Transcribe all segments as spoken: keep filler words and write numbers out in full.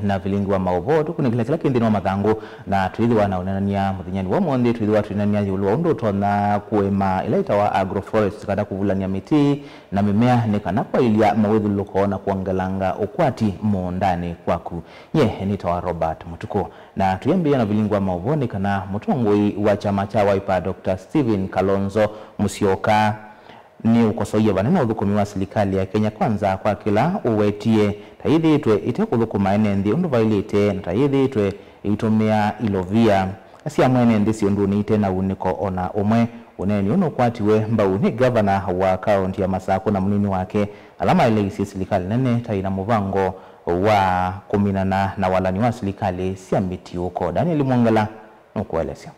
na vilingi wa maũvoo, tũkunĩkĩla kĩla kĩ nthĩnĩ wa mathangũ, na twĩthĩwa na ũneenany'a mũthenyanĩ wa ũmũnthĩ, twĩthĩwa twĩneenany'a ĩũlũ wa ũndũ ũtonya kũĩma ĩla ĩtawa agroforest, kana kũvulany'a mĩtĩ na mĩmea, nĩ kana kwaĩlya mawĩthyũlũlũko na kwongelanga ũkwati mũũndanĩ kwaku. Nyie nĩtawa Robert Mũtukũ, na tũyambĩĩa na vilingi wa maũvoo nĩ kana mũtongoi wa kyama kya Wiper, Doctor Stephen Kalonzo Musyoka, nĩũkosoie vanene ũthũkũmi wa silikalĩ ya Kenya Kwanza kwa kĩla ũwetie ta yĩthĩĩtwe ĩte kũthũkũma ene nthĩ ũndũ vaĩlĩte na ta yĩthĩĩtwe ĩitũmĩa ilovia sya mwene nthĩ syĩndũnĩ ite na unĩko o na ũmwe. Ũneeni ũũ nũkwatiwe mbau nĩ ngavana wa kaũnti ya Masakũ na mũnini wake, ala maeleisye silikalĩ nene ta ĩna mũvango wa kũminana na walani wa silikalĩ sya mĩtiũko. Daniel Mwongela nũkũelesya.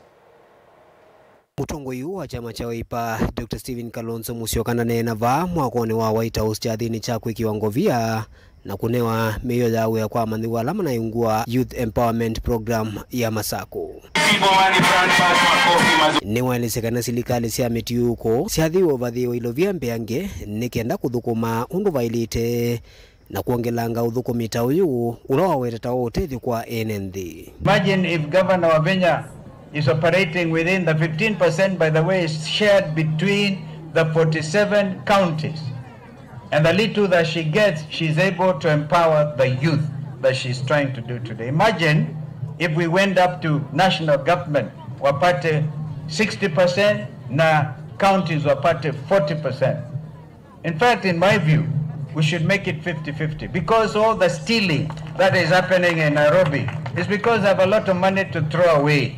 Mũtongoi ũũ wa kyama kya Wiper, Doctor Stephen Kalonzo Musyoka, ndaneena vaa mwakonĩ wa White House kyathĩnĩ kya kwĩkĩwa ngovia na kũnewa mĩio ya wĩa kwa amanyĩw'a ala manaĩ ungu wa Youth Empowerment Program ya Masakũ. Nĩwaelesya kana silikalĩ sya mĩtiũko syathĩĩwe ũvathĩĩwa ilovia mbeange nĩ kenda kũthũkũma ũndũ vaĩlĩte na kwongelanga ũthũkũmi ta ũyũ ũla wawetetawa ũtethyo kwa ene nthĩ. Imagine if Governor Wavinya is operating within the fifteen percent, by the way, is shared between the forty-seven counties. And the little that she gets, she's able to empower the youth that she's trying to do today. Imagine if we went up to national government, wapate sixty percent na counties wapate forty percent. In fact, in my view, we should make it fifty fifty, because all the stealing that is happening in Nairobi is because they have a lot of money to throw away.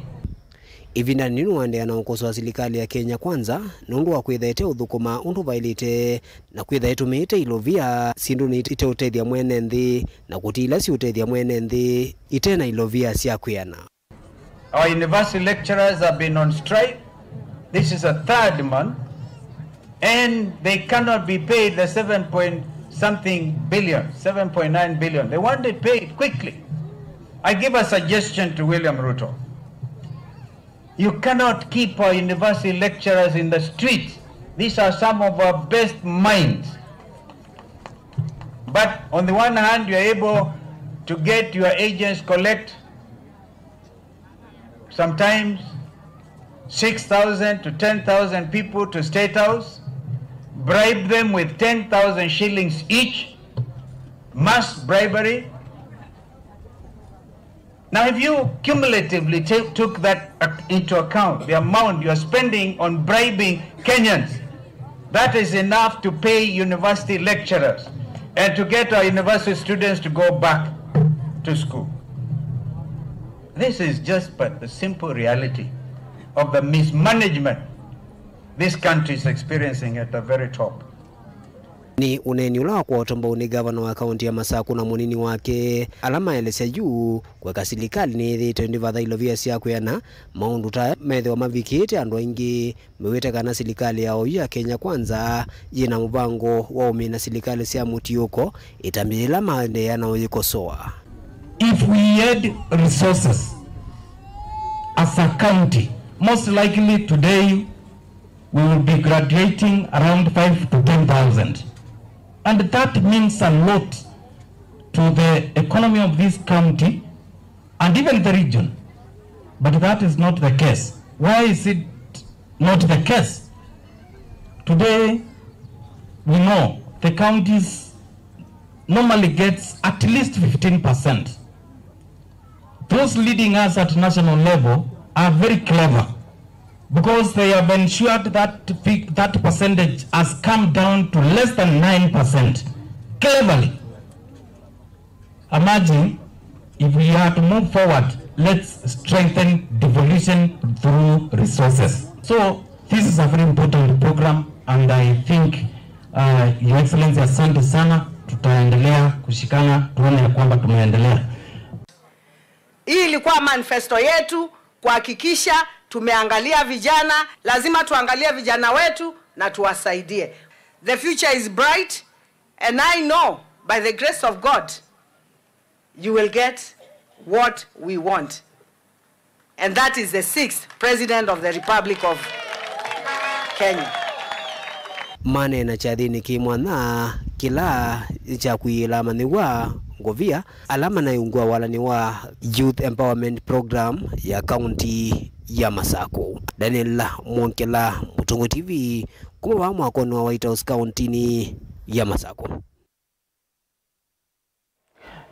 Ĩvindanĩ nĩwaendeea na ũkosoa silikalĩ ya Kenya Kwanza nũndũ wa kwĩtha ĩte ũthũkũma ũndũ vaĩlĩte na kwĩtha ĩtũmĩĩte ilovia syĩndũnĩ ite ũtethya mwene nthĩ na kũti ila siũtethya mwene nthĩ ite na ilovia sya kwĩana. Our university lecturers have been on strike. This is a third month. And they cannot be paid the seven point something billion, seven point nine billion. They want it paid quickly. I give a suggestion to William Ruto. You cannot keep our university lecturers in the streets. These are some of our best minds. But on the one hand, you're able to get your agents collect sometimes six thousand to ten thousand people to State House, bribe them with ten thousand shillings each, mass bribery. Now, if you cumulatively ta-, took that ac-, into account, the amount you are spending on bribing Kenyans, that is enough to pay university lecturers and to get our university students to go back to school. This is just but the simple reality of the mismanagement this country is experiencing at the very top. Nĩ ũneeni ũla wakwatwa mbau nĩ ngavana wa kaũnti ya Masakũ na mũnini wake, ala maelesya yu kweka silikalĩ nĩyĩthĩĩtwe ndĩvatha ilovia sya kwĩana, maũndũ ta methĩwa mavikĩĩte andũ aingĩ, mewĩte kana silikalĩ ya oyu ya Kenya Kwanza yĩ na mũvango wa ũmina silikalĩ sya mũtiũko, ĩtambya yĩla maendeea na ũyĩkosoa. If we had resources as a county, most likely today we will be graduating around five to ten thousand. And that means a lot to the economy of this county and even the region. But that is not the case. Why is it not the case? Today, we know the counties normally gets at least fifteen percent. Those leading us at national level are very clever because they have ensured that fi-, that percentage has come down to less than nine percent. Cleverly. Imagine if we are to move forward, let's strengthen devolution through resources. So this is a very important program, and I think, uh, Your Excellency, asante sana. Tutaendelea kushikana, tuone ya kwamba tumeendelea. Hii ilikuwa manifesto yetu kuhakikisha tumeangalia vijana. Lazima tuangalie vijana wetu na tuwasaidie. The future is bright, and I know by the grace of God you will get what we want. And that is the sixth President of the Republic of Kenya. Maneena kyathĩnĩ kĩ mwanya kĩla kya kũiĩla amanyĩw'a ngovia ala manaĩ ungu wa walany'o wa Youth Empowerment Program ya kaunti ya Masakũ. Daniel Mwongela, Mũtongoi T V, kuma vaa mwakoni wa White House kauntinĩ ya Masakũ.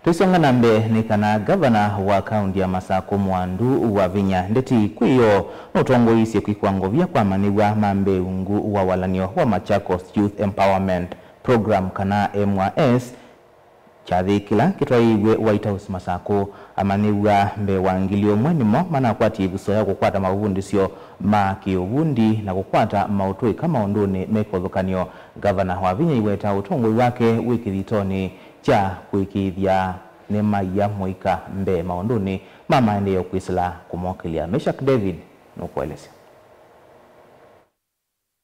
Tũisonga na mbee nĩ kana ngavana wa kaunti ya Masakũ Mwandu Wavinya Ndeti kwĩyo nũtongoeisye kwĩkwa ngovia kwa amanyĩw'a ma mbee ungu wa walany'o wa Machakos Youth Empowerment Program kana M Y S. Kyathĩ kĩla kĩtwaĩĩw'e White House Masakũ, amanyĩw'a mbee wa ngili ũmwe nĩmo manakwatie ĩvuso ya kũkwata mavundĩsyo ma kĩũvundi na kũkwata maũtũĩka maũndũnĩ me kĩvathũkany'o. Ngavana Wavinya aiweta ũtongoi wake wĩ kĩthitonĩ kya kũĩkĩĩthya nĩmaia mũika mbee maũndũnĩ ma maendeeo kwĩsĩla kũmokĩlya. Meshack David nũkũelesya.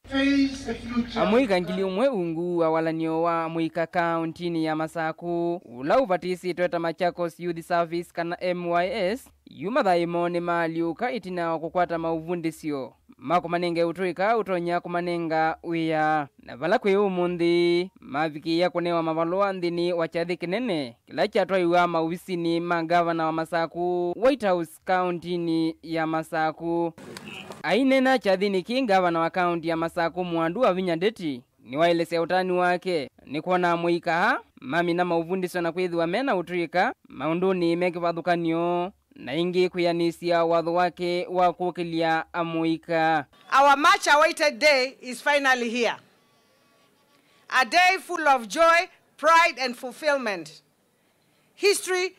Face the future. Amũika ngili ũmwe ungu wa walany'o wa amũika kauntinĩ ya Masakũ, ũla ũvatĩsĩtwe ta Machakos Youth Service kana M Y S, yu mathaĩ moo nĩmaalyũka ĩtina wa kũkwata maũvundĩsyo ma kũmanenga ũtũĩka ũtonya kũmanenga wĩa. Na vala kwĩ ũmũnthĩ, mavikĩĩa kũnewa mavalũa nthĩnĩ wa kyathĩ kĩnene kĩla kyatwaiwa maovisinĩ ma ngavana wa Masakũ, White House, kauntinĩ ya Masakũ. Aineena kyathĩnĩ kĩĩ, ngavana wa kaunti ya Masakũ Mwandu Wavinya Ndeti nĩwaelesya ũtanu wake nĩ kwona amũika aa mamina maũvundĩsyo na kwĩthĩwa me na ũtũĩka maũndũnĩ me kĩvathũkany'o, na ĩngĩ kwĩanĩsya watho wake wa kũkĩlya amũika. Our much awaited day is finally here. A day full of joy, pride, and fulfillment. History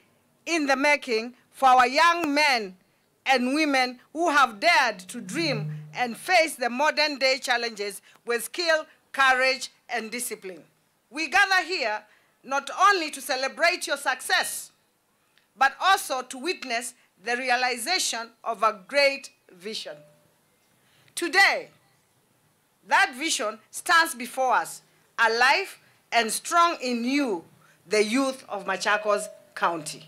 in the making for our young men and women who have dared to dream and face the modern day challenges with skill, courage, and discipline. We gather here not only to celebrate your success, but also to witness the realization of a great vision. Today, that vision stands before us, alive and strong in you, the youth of Machakos County.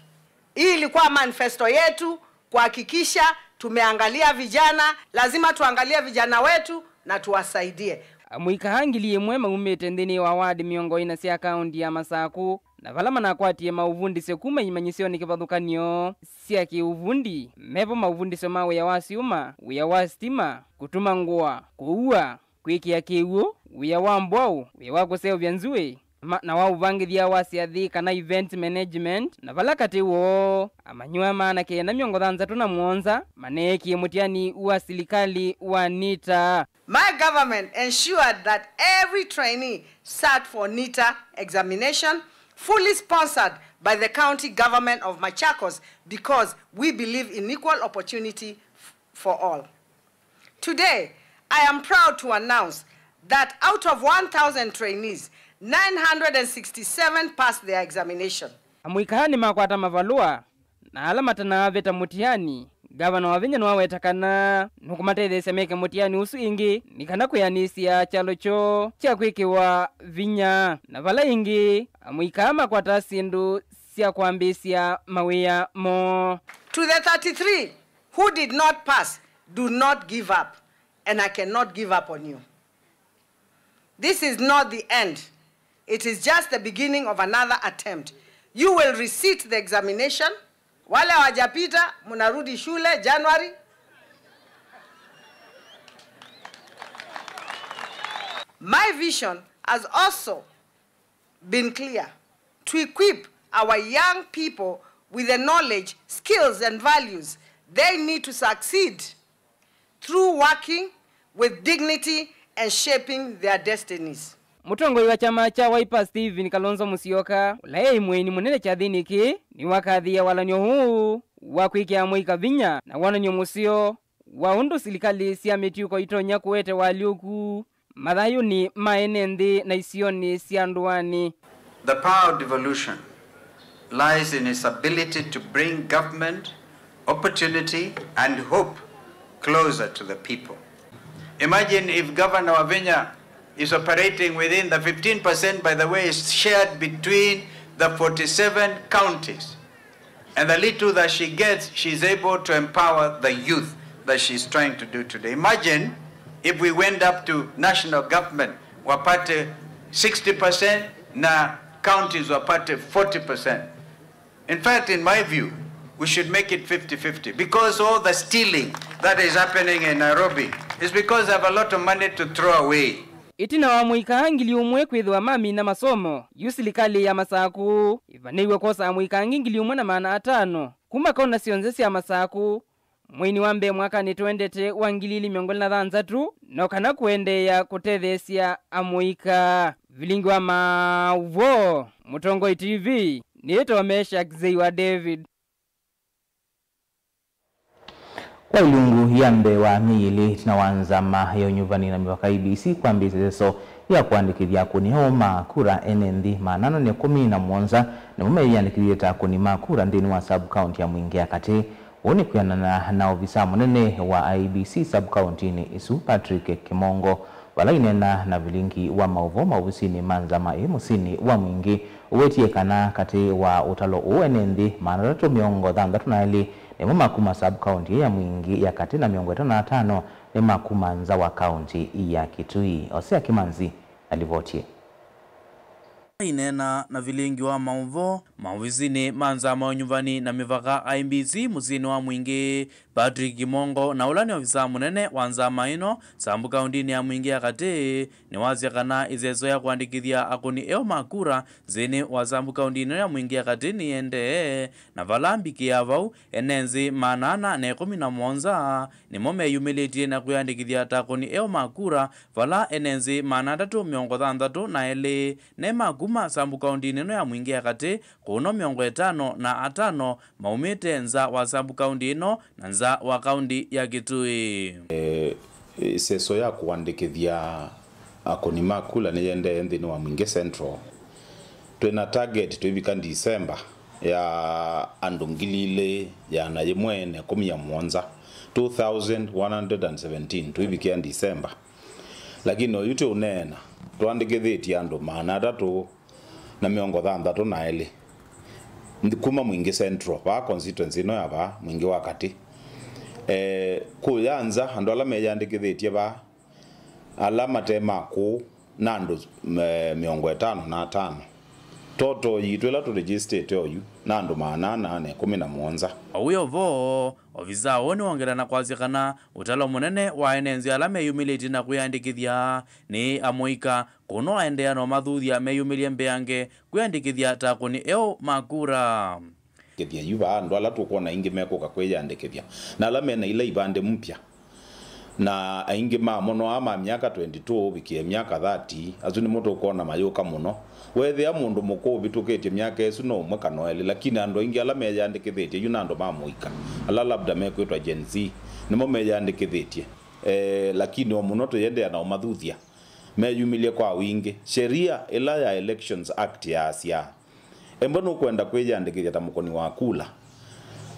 Hii ilikuwa manifesto yetu kuhakikisha tumeangalia vijana, lazima tuangalie vijana wetu na tuwasaidie. Amũika aa ngili ĩmwe maumĩte nthĩnĩ wa wadi mĩongo ĩna sya kaunti ya Masakũ, na vala manakwatie maũvundĩsyo kuma imanyĩsyonĩ kĩvathũkany'o sya kĩũvundi. Mevo maũvundĩsyo ma wĩa wa syũma, wĩa wa sitima, kũtuma ngũa, kũua, kwĩkĩa kĩw'ũ, wĩa wa mbwaũ, wĩa wa kũseũvya nzũĩ, ma-, na wa ũvangĩthya wa syathĩ kana event management, na vala katĩ woo amanyĩw'a maana kenda mĩongo thanthatũ na mũonza maneekie mũtiani wa silikalĩ wa NITA. My government ensured that every trainee sat for NITA examination, fully sponsored by the county government of Machakos, because we believe in equal opportunity f-, for all. Today, I am proud to announce that out of one thousand trainees, nine hundred and sixty-seven passed their examination. Amũika aa nĩmakwata mavalũa, na ala matanaavĩta mũtiani, Ngavana Wavinya nĩwaweta kana nũkũmatetheesya meke mũtiani ũsu ĩngĩ nĩ kana kwĩanĩsya kyalo kyoo kya kwĩkĩwa vinya. Na vala ĩngĩ, amũika aa makwataa syĩndũ sya kwambĩĩsya mawĩa moo. To the thirty-three who did not pass, do not give up, and I cannot give up on you. This is not the end. It is just the beginning of another attempt. You will resit the examination. Wale hawajapita, mnarudi shule January. My vision has also been clear, to equip our young people with the knowledge, skills, and values they need to succeed through working with dignity and shaping their destinies. Mũtongoi wa kyama kya Wiper Stephen Kalonzo Musyoka, ũla eĩ mũeni mũnene kyathĩnĩ kĩĩ, nĩwakathĩĩe walany'o ũũ wa kwĩkĩa amũika vinya na wonany'o mũseo wa ũndũ silikalĩ sya mĩtuko itonya kũete ũalyũku mathayũnĩ ma ene nthĩ na isionĩ sya ndũanĩ. The power of devolution lies in its ability to bring government, opportunity, and hope closer to the people. Imagine if Governor Wavinya is operating within the fifteen percent, by the way, is shared between the forty-seven counties. And the little that she gets, she's able to empower the youth that she's trying to do today. Imagine if we went up to national government, wapate sixty percent na counties wapate forty percent. In fact, in my view, we should make it fifty fifty, because all the stealing that is happening in Nairobi is because they have a lot of money to throw away. Ĩtina wa amũika ngili ũmwe kwĩthĩwa mamina masomo, yu silikalĩ ya Masakũ ĩvanĩiwe kwosa amũika angĩ ngili ũmwe na maana atano kuma kaũnda syonthe sya Masakũ mweinĩ wa mbee mwakanĩ tũendete wa ngili ili mĩongo ĩlĩ na thanthatũ, no kana kũendeea kũtetheesya amũika. Vilingi wa maũvoo, Mũtongoi T V, nĩĩtawa Meshack Zei wa David. Kwa ilungu ya mbee wa myei ĩlĩ ĩtina wa nzama ya ũnyuvani na mĩvaka, I E B C, kwambĩĩsya ĩseso ya kũandĩkĩthya akũni eũ ma kura, ene nthĩ maana ana na ĩkũmi na mũonza nĩmo meyĩandĩkĩthye ta akũni ma kura nthĩnĩ wa sub-county ya Mwingĩ ya Katĩ. Ũu nĩ kwĩanana na ovisa mũnene wa I E B C sub-county-inĩ ĩsu, Patrick Kimongo, vala aineena na vilingi wa maũvoo maovisinĩ ma nzama ĩĩ mũsyĩnĩ wa Mwingĩ. Ũwetie kana katĩ wa ũtalo ũũ, ene nthĩ maana atatũ mĩongo thanthatũ na elĩ nĩmo ma kuma sub-county ya Mwingĩ ya Katĩ na mĩongo ĩtano na atano nĩ ma kuma nza wa kaunti ya Kitui. Osea Kimanzi na livoti ĩĩ. Aineena na vilingi wa maũvoo maovisinĩ ma nzama ya ũnyuvani na mĩvaka, I E B C, mũsyĩnĩ wa Mwingĩ, Patrick Kimongo, na ũla nĩ ovisa mũnene wa nzama ĩno sub-county-inĩ ya Mwingĩ ya Katĩ, nĩwasya kana ĩseso ya kũandĩkĩthya akũni eũ ma kura nthĩnĩ wa sub-county ĩno ya Mwingĩ ya Katĩ nĩyĩendee, na vala mbikĩaa vau, ene nthĩ maana ana na ĩkũmi na mũonza nĩmo meyumĩlĩtye na kwĩandĩkĩthya ta akũni eũ ma kura, vala ene nthĩ maana atatũ mĩongo thanthatũ na elĩ ne ma kuma sub-county-inĩ ĩno ya Mwingĩ ya Katĩ, kũno mĩongo ĩtano na atano maumĩte nza wa sub-county ĩno na nza wa kaunti ya Kitui. Eh, ĩseso ya kũandĩkĩthya akũni ma kula nĩyĩendee nthĩnĩ wa Mwingĩ Central. Twĩ na target tũivika December ya andũ ngili ilĩ ĩana yĩmwe na ĩkũmi na mũonza, two thousand one hundred and seventeen, tũivikĩa December. Lakini oyu tũũneena, tũandĩkĩthĩtye andũ maana atatũ na mĩongo thanthatũ na elĩ nth-, kuma Mwingĩ Central, vaa constituency ĩno ya vaa Mwingĩ wa Katĩ. Eh, kũya nza, andũ ala meyĩandĩkĩthĩtye vaa, ala mate ma kũũ, na andũ, eh, mĩongo ĩtano na atano. Total yitũ ĩla tũregistĩte oyu na andũ maana ana na ĩkũmi na mũonza. O wĩ o vo, ovisa ũũ nĩwongela na kwasya kana ũtalo mũnene wa ene nthĩ ala meyumĩlĩtye na kwĩandĩkĩthya nĩ amũika, kũno aendeea na ũmathuthya meyumĩlye mbeange kwĩandĩkĩthya ta akũni eũ ma kura. Kĩthya yu vaa andũ ala tũkwona aingĩ mekũka kwĩyandĩkĩthya, na ala mena ila ivandĩ mpya, na aingĩ mamo no aa ma myaka twenty-two ũvikĩe myaka thirty, asu nĩmo tũkwona mayũka mũno. Weethĩa mũndũ mũkũũ ũvĩtũkĩtye myaka ĩsu no ũmwe kana elĩ, lakini andũ aingĩ ala meyandĩkĩthĩtye yu nĩ andũ ma mũika, ala labda mekwĩtwa Gen Z, nĩmo meyandĩkĩthĩtye. Eh, lakini o mũno tũyĩendeea na ũmathuthya meyumĩlye kwa wingĩ. Sheria ĩla ya Elections Act yaasya, embwa nũkwenda kwĩyandĩkĩthya ta mũkũni wa kula,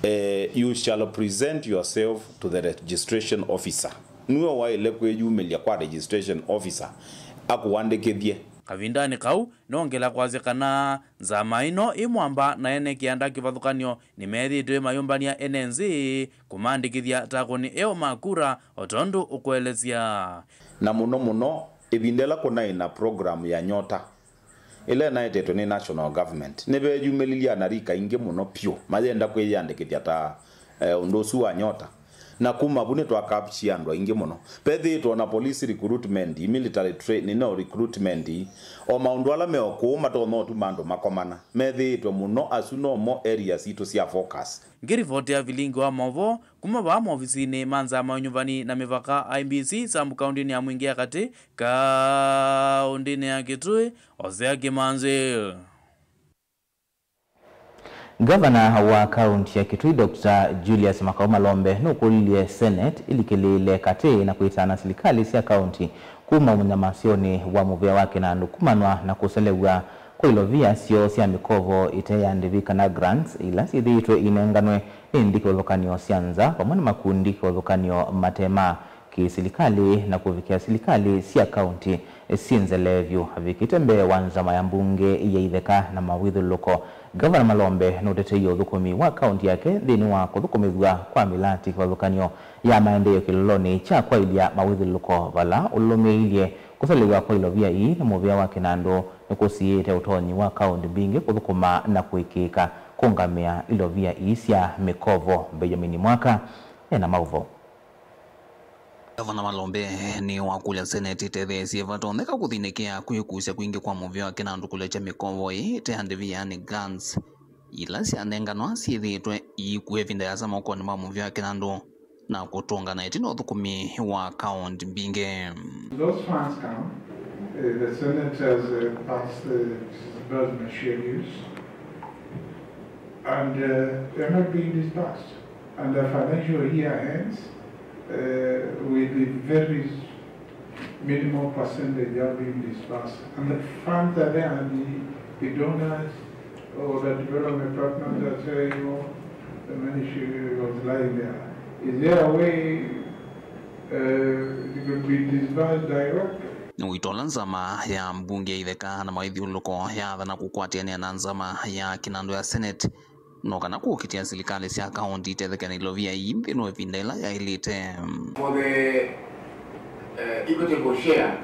eh, you shall present yourself to the registration officer. Nue waĩle kwĩyumĩlya kwa registration officer akũandĩkĩthye. Kavindanĩ kau, nongela kwasya kana nzama ĩno ĩ mwamba na ene kĩanda kĩvathũkany'o nĩmethĩĩtwe mayũmbany'a ene nthĩ kũmandĩkĩthya ta akũni eũ ma kura, o tondũ ũkũelesya. Na mũno mũno, ĩvinda ĩla kũnaĩ na program ya Nyota, ĩla ĩnaetetwe nĩ national government, nĩveyumĩlilye anarika aingĩ mũno vyũ mayenda kwĩyĩandĩkĩthya ta, eh, ũndũ ũsu wa Nyota. Na kuma vu nĩtwakapchie andũ aingĩ mũno. Vethĩĩtwe o na police recruitment, military training, no recruitment, o maũndũ ala me o kũu matonya ũtuma andũ makomana. Methĩĩtwe mũno, asu nomo area sitũ sya focus. Ngĩrivotĩa vilingi wa maũvoo kuma vaa maovisinĩ ma nzama ya ũnyuvani na mĩvaka, I E B C, sub-county-inĩ ya Mwingĩ ya Katĩ, kaũntĩnĩ ya Kitui, Osea Kĩmanzi. Ngavana wa kaũnti ya Kitui, Doctor Julius Makau Malombe, nũkũlilye Senate ĩlikĩlĩĩle katĩ na kwĩtana silikalĩ sya kaũnti kuma mũnyamasyonĩ wa mũvĩa wa kĩnandũ kumanwa na kũselew'a kwa ilovia syoo sya mĩkovo ĩte ya ndĩvi kana grants ila syĩthĩĩtwe inenganwe nĩ nthĩ kĩvathũkany'o sya nza vamwe na makundi kĩvathũkany'o mate ma kĩ-silikalĩ na kũvikĩa silikalĩ sya kaũnti syĩ nzeleevyu. Avikĩte mbee wa nzama ya mbunge ya itheka na mawĩthyũlũlũko, Ngavana Malombe nũteteie ũthũkũmi wa kaũnti yake nthĩnĩ wa kũthũkũmĩthw'a kwa mĩlati kĩvathũkany'o ya maendeeo kĩlolonĩ kya kwaĩlya mawĩthyũlũlũko, vala ũlũlũmĩĩilye kũselew'a kwa ilovia ii nĩ mũvĩa wa kĩnandũ nĩkũsiĩĩte ũtonyi wa kaũnti mbingĩ kũthũkũma na kũĩkĩĩka. kũngamĩa ilovia ii sya mĩkovo. Benjamin Mwaka ena maũvoo. Gavana Malombe nĩwakũlya Senate ĩtetheesye vatonyeka kũthinĩkĩa kwĩkusya kwingĩ kwa mũvĩa wa kĩnandũ kũlekya mĩkovo ĩĩ ĩte ya ndĩvi, yaani grants, ila syanenganwa syĩthĩĩtwe iikua ĩvinda yĩasa mokonĩ ma mũvĩa wa kĩnandũ na kũtũngana ĩtina ũthũkũmi wa kaũnti mbingĩ. Those funds come, uh, the Senate has, uh, passed the disbursement schedule, and, uh, they're not being disbursed. And the financial year ends, uh, with a very minimal percentage are being disbursed. And the funds are there, and the, the donors or the development partners are saying, "Oh, the money should, was lying there." Is there a way, uh, it could be disbursed directly? Nĩ ũito ũla nzama ya mbunge ya itheka na maithyũlũlũko yaathana kũkwatĩanĩa na nzama ya kĩnandũ ya Senate no kana kũkitĩa silikalĩ sya kaũnti itethekane ilovia ii nthĩnĩ wa ĩvinda ĩla yaĩlĩte. For the, uh, equitable share,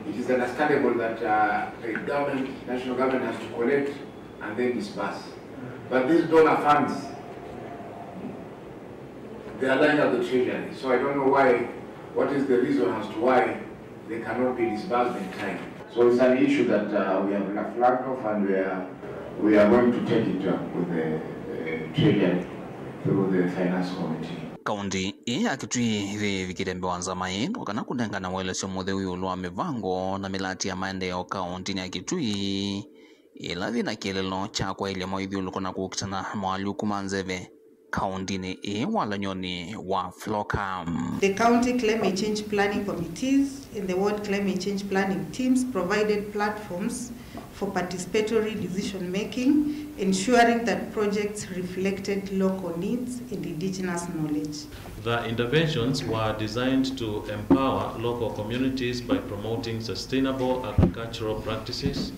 it is understandable that, uh, the government, national government has to collect and then disburse. But these donor funds, they are lying at the treasury. So I don't know why, what is the reason as to why they cannot be disbursed in time. So it's an issue that, uh, we have flagged off and we are, we are going to take it up with the, uh, treasury through the finance committee. Kaũnti ĩĩ ya Kitui ĩvikĩte mbee wa nzama ĩĩ no kana kũnengana ũelesyo mũtheu ĩũlũ wa mĩvango na mĩlati ya maendeeo kaũntinĩ ya Kitui, ĩla yĩ na kĩeleelo kya kwaĩlya maithyũlũlũko na kũkitana na moalyũku ma nzeve kaũntinĩ ĩĩ walany'onĩ wa Floka. The county climate change planning committees and the ward climate change planning teams provided platforms for participatory decision making, ensuring that projects reflected local needs and indigenous knowledge. The interventions were designed to empower local communities by promoting sustainable agricultural practices,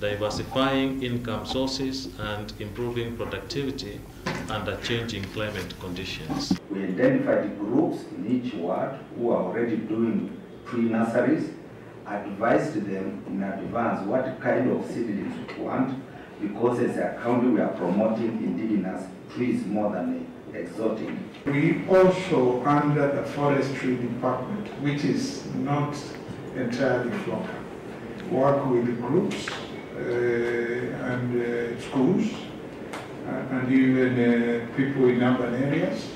diversifying income sources, and improving productivity under changing climate conditions. We identified groups in each ward who are already doing tree nurseries, advised them in advance what kind of seedlings we want, because as a county we are promoting indigenous trees more than exotic. We also, under the forestry department, which is not entirely Floka, work with groups, uh, and, uh, schools, uh, and even, uh, people in urban areas,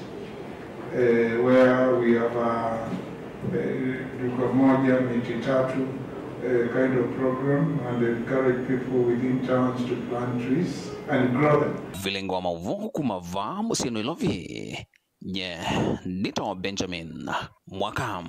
uh, where we have a, uh, duka moja, miti tatu, uh, kind of program and encourage people within towns to plant trees and grow them. Vilingi wa maũvoo kuma vaa mũsyĩ Nairobi, nye nĩtawa Benjamin Mwaka.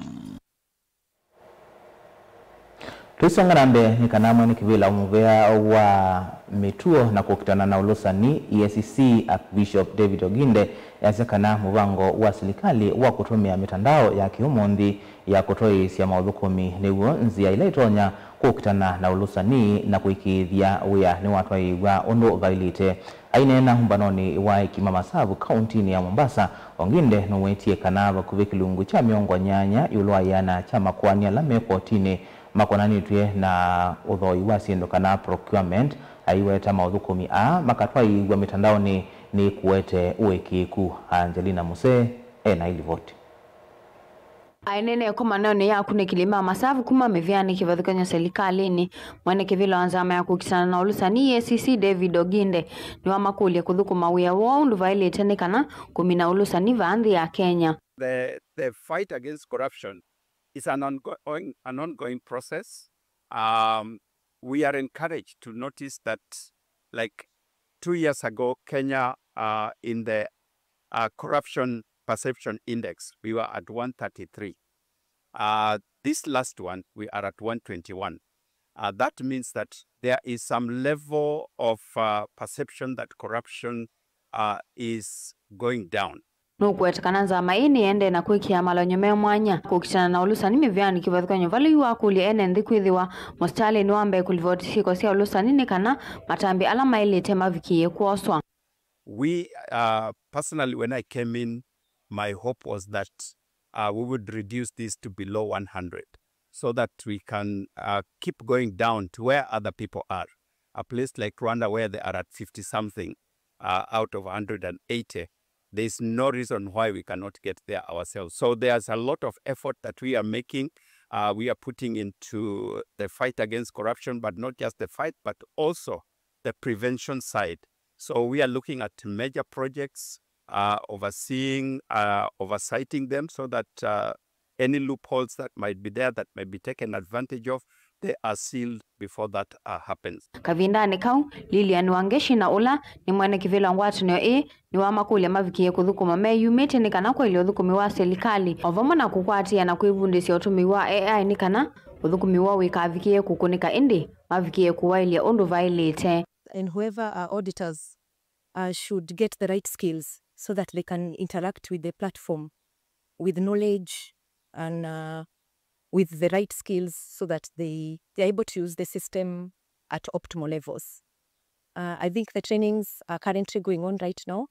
Tũisonga na mbee, nĩ kana mwene kĩvĩla wa mũvea wa mĩtuo na kũkitana na ũlũsani, E A C C, Archbishop David Oginde, easya kana mũvango wa silikalĩ wa kũtũmĩa mĩtandao ya kĩũmũnthĩ ya kũtwaĩĩsya maũthũkũmi nĩw'o nzĩa ĩla ĩtonya kũkitana na ũlũsani na kũĩkĩĩthya wĩa nĩwatwaĩĩw'a ũndũ vaĩlĩte. Aineena ũmbanonĩ wa eki ma masavu kaũntinĩ ya Mombasa, Oginde nũwetie kana vakuvĩ kĩlungu kya mĩongo nyanya ĩũlũ wa ĩana kya makoani ala me kotinĩ makonanĩtw'e na ũthoi wa syĩndũ kana procurement, aiweta maũthũkũmi aa makatwaĩĩw'a mĩtandaonĩ nĩ kũete ũĩkĩĩku. Angelina Musee ena ĩlivoti. Aineena ĩkomanonĩ ya akunĩkĩli ma masavu kuma mĩvĩanĩ kĩvathũkany'o silikalĩnĩ, mwene kĩvĩla wa nzama ya kũkitana na ũlũsani, E A C C, David Oginde, nĩwamakũlya kũthũkũma wĩa woo ũndũ vaĩlĩte nĩ kana kũmina ũlũsani vaa nthĩ ya Kenya. The, the fight against corruption is an ongoing, an ongoing process. Um, we are encouraged to notice that, like, two years ago, Kenya, uh, in the, uh, Corruption Perception Index, we were at one thirty-three. Uh, this last one, we are at one twenty-one. Uh, that means that there is some level of, uh, perception that corruption, uh, is going down. Nũkũweta kana nzama ĩĩ nĩendee na kwĩkĩa malany'o me mwanya kũkitana na ũlũsani mĩvĩanĩ kĩvathũkany'o vala yu wakũlya ene nthĩ kwĩthĩwa mũsitalĩnĩ wa mbee kũlivoti syĩko sya ũlũsani nĩ kana matambya ala maĩlĩte mavikĩĩe kwoswa. We, uh, personally, when I came in, my hope was that, uh, we would reduce this to below one hundred so that we can, uh, keep going down to where other people are. A place like Rwanda, where they are at fifty something, uh, out of one hundred eighty, there's no reason why we cannot get there ourselves. So there's a lot of effort that we are making, uh, we are putting into the fight against corruption, but not just the fight, but also the prevention side. So we are looking at major projects, uh, overseeing, uh, oversighting them so that, uh, any loopholes that might be there that may be taken advantage of, they are sealed before that, uh, happens. Kavindanĩ kau, Lilian Wangeshi na ũla nĩ mwene kĩvĩla ngwatanĩo ĩĩ nĩwamakũlya mavikĩe kũthũkũma meyumĩtye nĩ kana kwaĩlya ũthũkũmi wa silikalĩ, o vamwe na kũkwatĩĩa na kwĩvundĩsya ũtũmĩi wa A I nĩ kana ũthũkũmi woo wĩkavikĩe kũkũnĩka ĩndĩ mavikĩe kũwaĩlya ũndũ vaĩlĩte. And whoever are auditors, uh, should get the right skills so that they can interact with the platform with knowledge and, uh, with the right skills so that they, they are able to use the system at optimal levels. Uh, I think the trainings are currently going on right now.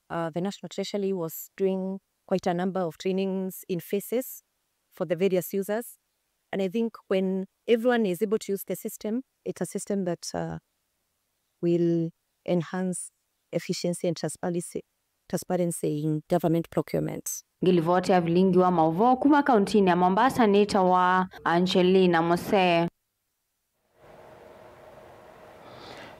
Uh, the National Treasury was doing quite a number of trainings in phases for the various users. And I think when everyone is able to use the system, it's a system that, uh, will enhance efficiency and transparency, transparency in government procurement. Ngilivoti ya vilingi wa maũvoo kuma kauntinĩ ya Mombasa nĩtawa Angelina Mose.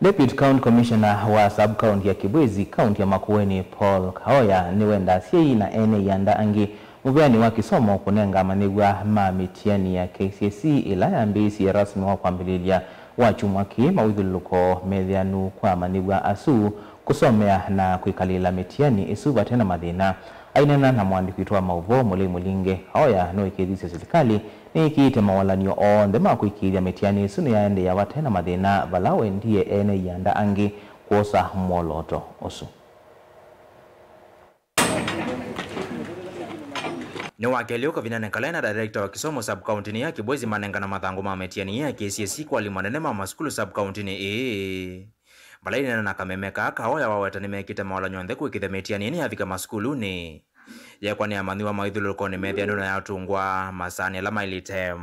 Deputy County Commissioner wa sub-county ya Kibwezi, kaunti ya Makueni, Paul Kaoya, nĩwenda asyai na ene ianda angĩ mũvĩanĩ wa kĩsomo kũnenga amanyĩw'a ma mĩtiani ya K C S E ĩla yambĩĩsye rasmi wa kwambĩlĩlya wa kyumwa kĩĩ mawĩthyũlũlũko methĩanu kwa amanyĩw'a asu kũsomea na kwĩkalĩla mĩtiani ĩsu vate na mathĩna. Aineena na mũandĩki witũ wa maũvoo Mũlei Mũlinge, Kaoya nĩwaĩkĩĩthisye silikalĩ nĩĩkĩĩte mawalany'o onthe ma kũĩkĩĩthya mĩtiani ĩsu nĩyaendeea vate na mathĩna, vala wendie ene ianda angĩ kwosa mwolooto ũsu. Nĩ wa kelĩ ũkavindanĩ kala na director wa kĩsomo sub-county-nĩ ya Kibwezi manengana mathangũ ma mĩtiani ya K C S E kwa alimũ anene ma masukulu sub-county-nĩ ĩĩ. Vala aineena na kameme kaa, Kaoya waweta nĩmekĩte mawalany'o onthe kũĩkĩĩthya mĩtiani ĩĩ nĩyavika masukulunĩ. Yeekwa nĩ amanyĩw'a mawĩthyũlũlũkonĩ methĩanũ na yatũngwa masaanĩ ala maĩlĩte.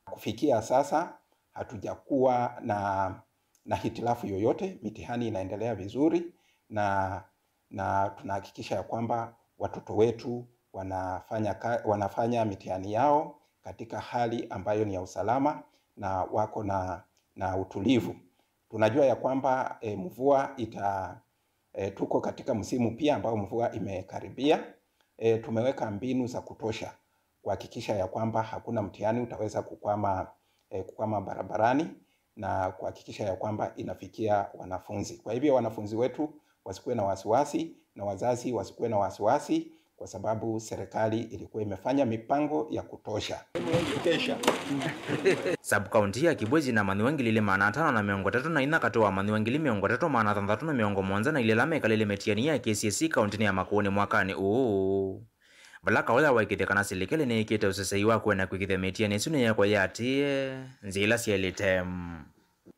Kufikia sasa hatujakuwa na, na hitilafu yoyote, mitihani inaendelea vizuri na, na tunahakikisha ya kwamba watoto wetu wanafanya ka-, wanafanya mitihani yao katika hali ambayo ni ya usalama na wako na, na utulivu. Tunajua ya kwamba, eh, mvua ita-, eh, tuko katika msimu pia ambao mvua imekaribia. Eh, tumeweka mbinu za kutosha kuhakikisha ya kwamba hakuna mtihani utaweza kukwama, eh, kukwama barabarani na kuhakikisha ya kwamba inafikia wanafunzi. Kwa hivyo wanafunzi wetu wasikuwe na wasiwasi na wazazi wasikuwe na wasiwasi kwa sababu serikali ilikuwa imefanya mipango ya kutosha. Sub-county ya Kibwezi na amanyĩw'a ngili ilĩ maana atano na mĩongo ĩtatũ na inya katĩ wa amanyĩw'a ngili mĩongo ĩtatũ maana thanthatũ na mĩongo mũonza na ilĩ ala mekalĩle mĩtiani ya K C S E kauntinĩ ya Makueni mwakanĩ ũũ. Vala Kaoya waĩkĩĩthya kana silikalĩ nĩĩkĩte ũseseĩ wa kwenda kũĩkĩĩthya mĩtiani ĩsu nĩyeekwa yĩatĩĩe nzĩa ila syaĩlĩte.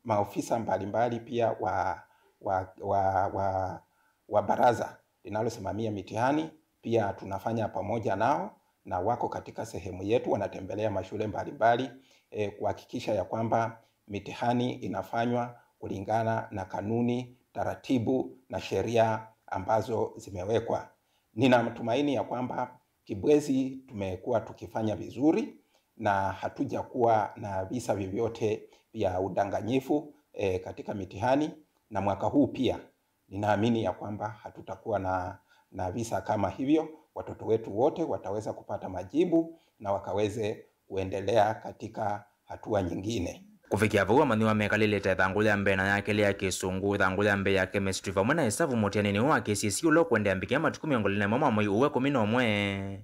Maofisa mbalimbali pia wa, wa, wa, wa, wa baraza linalosimamia mitihani pia tunafanya pamoja nao, na wako katika sehemu yetu, wanatembelea mashule mbalimbali, eh, kuhakikisha ya kwamba mitihani inafanywa kulingana na kanuni, taratibu na sheria ambazo zimewekwa. Nina matumaini ya kwamba Kibwezi tumekuwa tukifanya vizuri na hatujakuwa na visa vyovyote vya udanganyifu, eh, katika mitihani, na mwaka huu pia ninaamini ya kwamba hatutakuwa na, na visa kama hivyo. Watoto wetu wote wataweza kupata majibu na wakaweze kuendelea katika hatua nyingine. Kũvikĩa vau, amanyĩw'a mekalĩlĩte ĩthangũ ya mbee na ya kelĩ ya Kĩsũngũ, ĩthangũ ya mbee ya chemistry, vamwe na ĩsavu mũtianinĩ ũũ wa K C S E ũla ũkũendeea mbikĩa matukũ mĩongo ĩlĩ na ĩmwe mwa mwei ũũ wa ĩkũmi na ũmwe,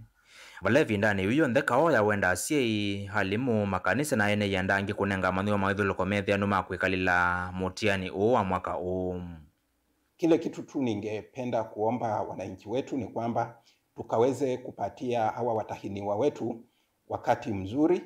vala ĩvindanĩ yĩu yonthe Kaoya wenda asyai, alimũ, makanisa na ene ianda angĩ kũnenga amanyĩw'a mawĩthyũlũlũko methĩanu ma kwĩkalĩla mũtiani ũũ wa mwaka ũũ. Kile kitu tu ningependa kuomba wananchi wetu ni kwamba tukaweze kupatia hawa watahiniwa wetu wakati mzuri,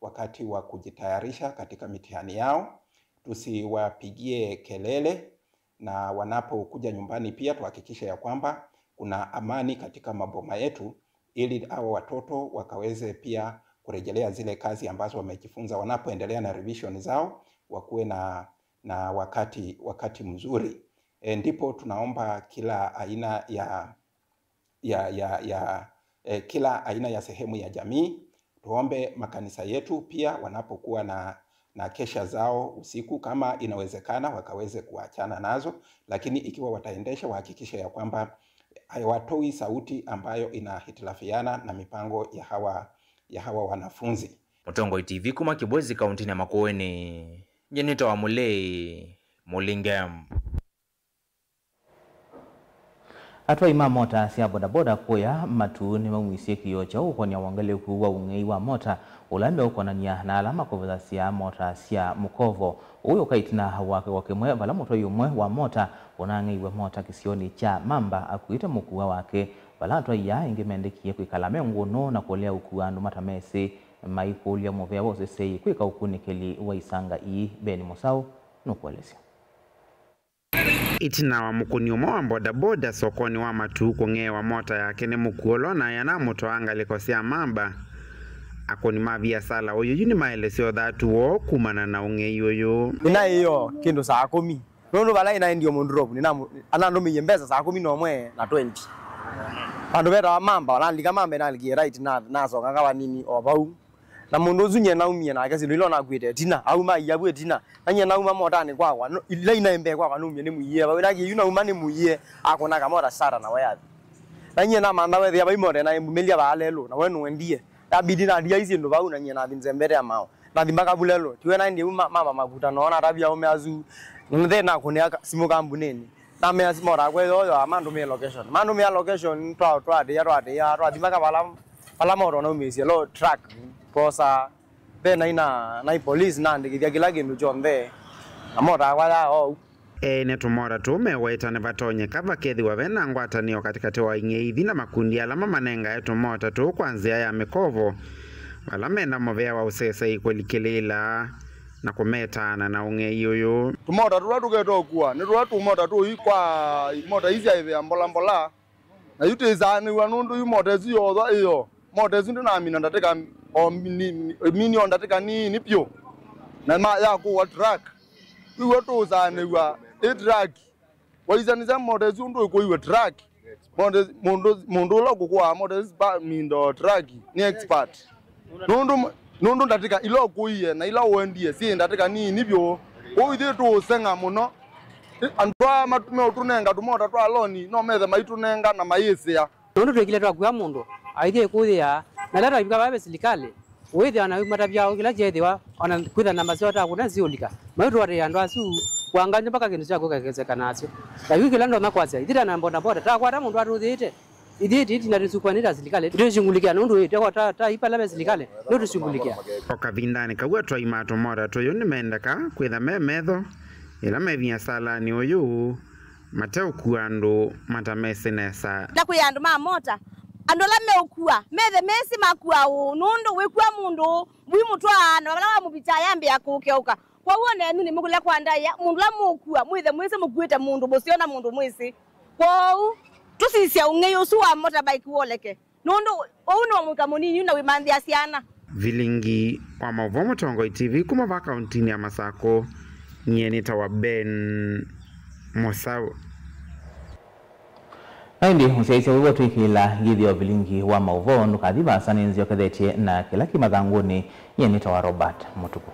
wakati wa kujitayarisha katika mitihani yao. Tusiwapigie kelele, na wanapokuja nyumbani pia tuhakikishe ya kwamba kuna amani katika maboma yetu, ili hawa watoto wakaweze pia kurejelea zile kazi ambazo wamejifunza wanapoendelea na revision zao, wakuwe na, na wakati, wakati mzuri. E, ndipo tunaomba kila aina ya, ya, ya, ya, e, kila aina ya sehemu ya jamii, tuombe makanisa yetu pia wanapokuwa na, na kesha zao usiku, kama inawezekana wakaweze kuachana nazo, lakini ikiwa wataendesha, wahakikishe ya kwamba hawatoi sauti ambayo inahitilafiana na mipango ya hawa, ya hawa wanafunzi. Mũtongoi T V kuma Kibwezi, kauntinĩ ya Makueni, nyie nĩtawa Mũlei Mũlinge. Atwai ma mota sya bodaboda kũya Matuu nĩmaumisye kĩoo kyaũ ũkonia wongelekũ wa ũng'ei wa mota ũla meũkonany'a na ala makovethasya mota sya mũkovo. Ũũ ũka ĩtina wa kĩko kĩmwe vala mũtwai ũmwe wa mota ũnang'eiwe mota kĩsionĩ kya Mamba akuĩte mũkũa wake, vala atwai aa aingĩ mendekie kwĩkala me ngũnũ na kũlea ũkua andũ matamesĩ, maikũlya mũvea wa ũseseĩ kwĩka ũkunĩkĩli wa isanga ii. Ben Mũsaũ nũkũelesya. Ĩtina wa mũkũni ũmwe wa bodaboda sokonĩ wa Matuu kũng'eewa mota yake nĩ mũkũũ ũla ũnaĩ anamũtwaa ngalĩko sya Mamba, akũni ma viasala ũyũ yu nĩmaelesya ũthatu woo kumana na ũng'ei ũyũ. Nĩnaĩ ĩyo kĩndũ saa kũmi, nũndũ vala ĩnaendie mũndũ drop, nĩnamu-, anandũmĩie mbesa saa kũmi na ũmwe na twenty. Vandũ vetawa Mamba, nalika Mamba, nalikie right, na, nasonganga vanini o vau. Na mũndũ ũsu nyie naumie nake syĩndũ ila nakuĩte ĩtina, auma aiavu ĩtina. Na nyie nauma motanĩ kwakwa, no, ila inaĩ mbee kwakwa naumie nĩmũie. Vau nake yu nauma nĩmũie, akũna kamota sara na we athi. Na nyie namantha wethĩa vai mota ĩnaĩ mbumĩlya vaa lelũ, na we nũendie. Yabidi nathi ai syĩndũ vau, na nyie nathi nzembete ya mao. Nathi mpaka vu lelũ, tiwe naendie vu ma-, mama makuta, noona atavia aume asu. Nthĩ nakũnĩa ka-, simũ kambunĩnĩ. Namea mota yakwa ĩyo yo, amandũmĩe location. Mandũmĩa location, twa-, twatĩa, twatĩa, twathi mpaka vala, vala mota ũnaumĩsye lo truck, twosa. Ve nai na, nai police naandĩkĩthya kĩla kĩndũ kyonthe. Na mota yakwa ya ou. Ene tũmota tũu meweta nĩvatonyeka vakethĩwa ve na ngwatanĩo katĩkatĩ wa ing'eithi na makundi ala mamanengae tũmota tũu kwa nzĩa ya mĩkovo, vala mena mũvea wa ũseseĩ kũlikĩlĩĩla na kũmetaana na ũng'ei ũyũ. Tũmota tũla tũketwa ũkua nĩ tũla tũmota tũi kwa mota ii sya ĩvĩa mbola mbola, na yu tĩsaanĩw'a nũndũ yu mota ĩsu yothwa ĩyo, mota ĩsu ndĩnamina ndatĩka o mini, mini o ndatĩka nini vyũ, na ma, yakũwa truck. Yu w'o tũũsaanĩw'a ĩ truck. Waisanĩsya mota ĩsu ũndũ ĩkũiwe truck. Mota, mũndũ, mũndũ ũla ũkũkũaa mota ĩsu pa mindo truck nĩ expert. Nũndũ, nũndũ ndatĩka ila ũkũie na ila ũendie syĩ ndatĩka nini vyũ. Kwoou ithyĩ tũũseng'a mũno. Ĩ, andũ aa matu-, meũtũnenga tũmota twa loni no methe maitũnenga na mayĩsĩa. Nũndũ twĩkile twakua mũndũ, aithi ĩkũyĩa, na ĩla twavika vaa ve silikalĩ, wĩthĩa na matavya kĩla kyeethĩwa, ona kwĩtha namba syoo takũna siũlika. Maitũatĩĩa andũ asu, kũanganzya mpaka kĩndũ kya kwĩka kĩkeseka nasyo. Na yu kĩla ndonya kwasya, ithyĩ ta na bodaboda, takwata mũndũ atũthĩĩte, ithyĩ tĩtina tũsukuanĩte na silikalĩ, tũtũshungulikĩa nũndũ ĩĩ, ta, ta, ta ipala ve silikalĩ, nũtũshungulikĩa. O kavindanĩ kau atwai ma tũmota tũyũ nĩmendeka kwĩtha me metho, ĩla me viasalanĩ ũyũ, mateũkua andũ matamesĩ nesa. Na kwĩ andũ ma mota, andũ ala meũkua, methe mesĩ makua ũũ, nũndũ wĩkua mũndũ ũũ, wimũtwaa na vala wamũvitaa yambĩa kũkeũka. Kwoou o nenyu nĩmũkũlya kwa ndaĩa, mũndũ ũla mũũkua, mwĩthe mwĩsĩ mũkuĩte mũndũ mũseo na mũndũ mwĩsĩ. Kwoou, tũsisye ũng'ei ũsu wa motorbike wũoleke. Nũndũ ũu nĩ mũika mũnini na wĩmanthĩa syana. Vilingi wa maũvoo Mũtongoi T V kuma va kauntinĩ ya Masakũ, nyie nĩtawa Ben Mũsaũ. Na ĩndĩ mũsyaĩĩsya wĩw'a twĩkĩĩla ngĩthyo vilingi wa maũvoo, ndũkathi vaasa, nĩnzyokethetye na kĩla kĩ mathangũnĩ. Nyie nĩtawa Robert Mũtuku.